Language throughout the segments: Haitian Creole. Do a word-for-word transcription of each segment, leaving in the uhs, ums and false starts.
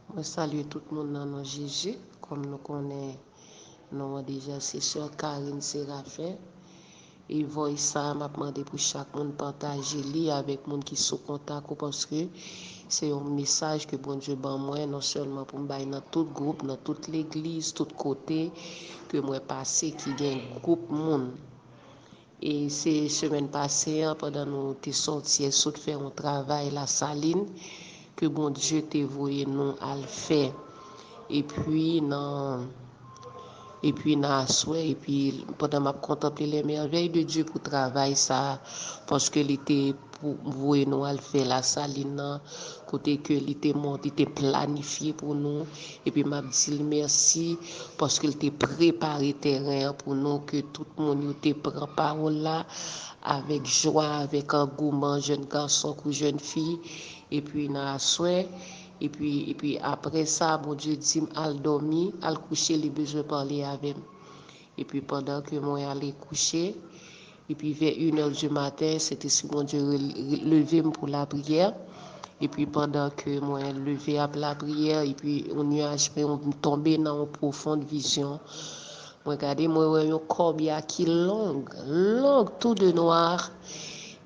Mwen salye tout moun nan non Jezi. Kòm nou konnen non an deja, se sè Karine Séraphin. E voice sa a, m ap mande pou chak moun pataje li avèk moun ki sou kontak ou, paske se yon mesaj ke Bondye ban mwen, non sèlman pou m bay nan tout gwoup, nan tout legliz, tout kote ke mwen pase, ki gen gwoup moun. E se semèn pase an, pandan nou te sòti, sot fè yon travay Lasalin, ke Bondye te voye nou al fè. Epi nan epi nan aswè, epi pandan m ap kontanple les merveilles de Dieu pou travay sa a, paske li te pou voye nou al fè Lasalin nan, kote ke li te monte, li te planifye pou nou, epi m ap di l mèsi, paske l te prepare tèren an pou nou, ke tout moun yo te pran pawòl la avèk jwa, avèk angouman, jèn gason kou jèn fi, epi nan aswè, epi, epi apre sa, Bondye di m al dòmi, al kouche, li bezwen pale avè m. Epi pandan ke mwen ale kouche, epi vè inè di maten, Sentespri Bondye re- re- leve m pou lapriyè. Epi pandan ke mwen leve ap lapriyè, epi yon niyaj tonbe nan yon pwofon vizyon. Mwen gade, mwen wè yon kòbya ki long, long, tou de nwa,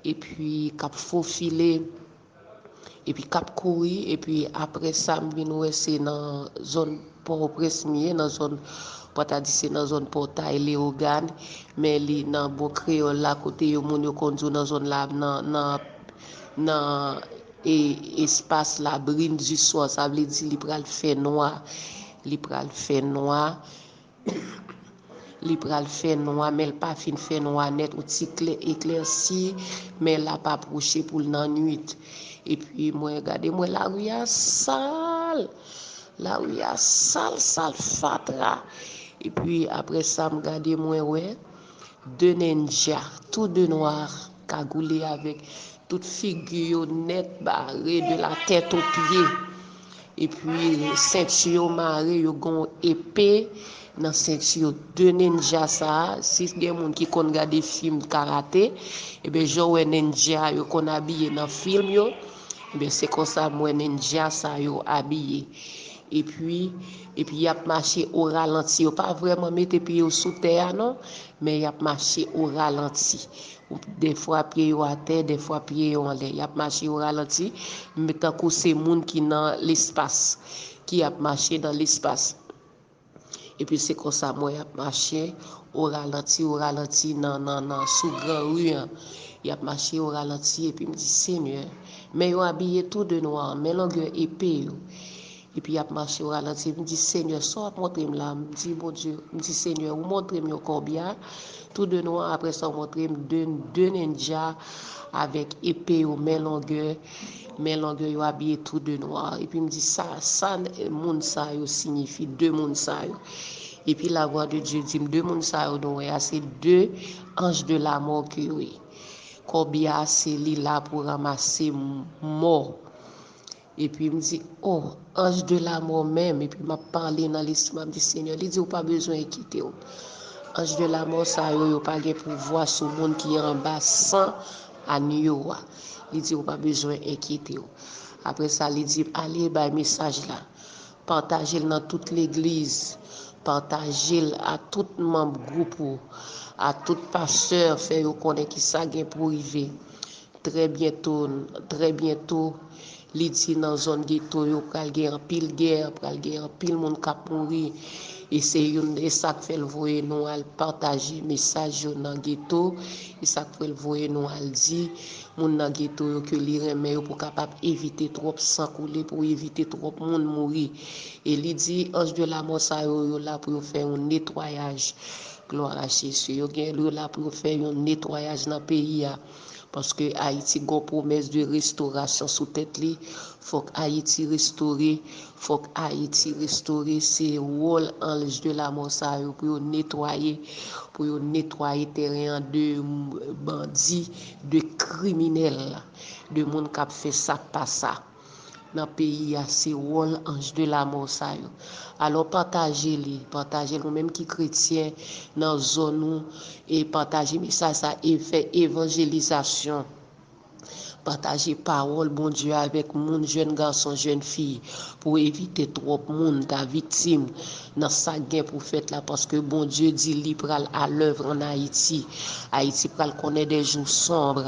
epi k ap fofile, epi k ap kouri, epi apre sa, m vin wè se nan zòn Pòtoprens m ye, nan zòn, pou ta di se nan zòn Pòtay Leyogàn, men li nan bò kreyòl la, kote yo moun yo konn di w nan zòn la, nan, nan, nan e, espas la, brin di swa, sa vle di li pral fè nwa, li pral fè nwa. Li pral fè nwa, men l pa fin fè nwa nèt, yon ti klè eklèsi, men l ap apwoche pou l nan nwit. Epi mwen gade, mwen lari a sal, lari a sal, sal fatra. Epi apre sa, m gade, mwen wè de nendja, tou de nwa, kagoule avèk tout figi yo nèt bare de la tèt o pye. Epi senti yo mare, yo gen yon epe nan senti yo. De nendja sa a, si gen moun ki konn gade fim karate, ebyen jan w wè nendja yo konn abiye nan fim yo, ebyen se konsa m wè nendja sa yo abiye. Epi, epi y ap mache o ralanti. Yo pa vrèman mete pye yo sou tè a non, men y ap mache o ralanti. Dèfwa pye yo atè, dèfwa pye yo anlè. Y ap mache o ralanti, men tankou se moun ki nan lespas, ki ap mache nan lespas. Epi se konsa mwen y ap mache o ralanti, o ralanti nan, nan, nan sou gran ri an. Y ap mache o ralanti, epi m di, Senyè, men yo abiye tou de nwa, men longè epe yo. Epi y ap mache o ralanti. M di, Senyè, sa w ap montre m la? M di, Bondye, m di, Senyè, ou montre m yon kòbya, tou de nwa, apre sa, ou montre m de, de nendja avèk epe yo, men longè, men longè yo abiye tou de nwa. Epi m di, sa, sa moun sa yo siyifi, de moun sa yo. Epi lavwa de Dye di m, de moun sa yo nou wè a, se de anj de lamò ke yo ye. Kòbya, se li la pou ranmase mò. Epi m di, o, anj de lamò menm, epi m ap pale nan lespri m, m ap di, Senyè, li di, ou pa bezwen enkyete w. Anj de lamò sa yo, yo pa gen pouvwa sou moun ki anba san anyo a. Li di, ou pa bezwen enkyete w. Apre sa, li di, ale bay mesaj la. Pataje l nan tout legliz. Pataje l a tout manm gwoup ou, a tout pastè, fè yo konnen kisa gen pou rive. Trè byento, trè byento, li di nan zòn geto yo pral gen anpil gè, pral gen anpil moun k ap mouri. E se youn, e sa k fè l voye nou al pataje mesaj yo nan geto. E sa k fè l voye nou al di moun nan geto yo ke li renmen yo pou kapab evite twòp san koule, pou evite twòp moun mouri. E li di, anj de lamò sa yo, yo la pou yo fè yon netwayaj. Glwa a Jezi. Yo gen, yo la pou yo fè yon netwayaj nan peyi a. Paske Ayiti gon pwomès de restorasyon sou tèt li. Fòk Ayiti restore. Fòk Ayiti restore. Se wòl anj de lamò sa yo pou yo netwaye, pou yo netwaye tèren an de bandi, de kriminèl, de moun k ap fè sa k pa sa nan peyi a. Se wòl anj de lamò sa yo. Alò, pataje li, pataje l, ou menm ki kretyen nan zòn ou, e pataje mesaj sa e fè evanjelizasyon. pataje pawòl Bondye avèk moun, jèn gason, jèn fi, pou evite twòp moun ta viktim nan sa k gen pou fèt la, paske Bondye di li pral alèv ann Ayiti. Ayiti pral konnen de jou sonb.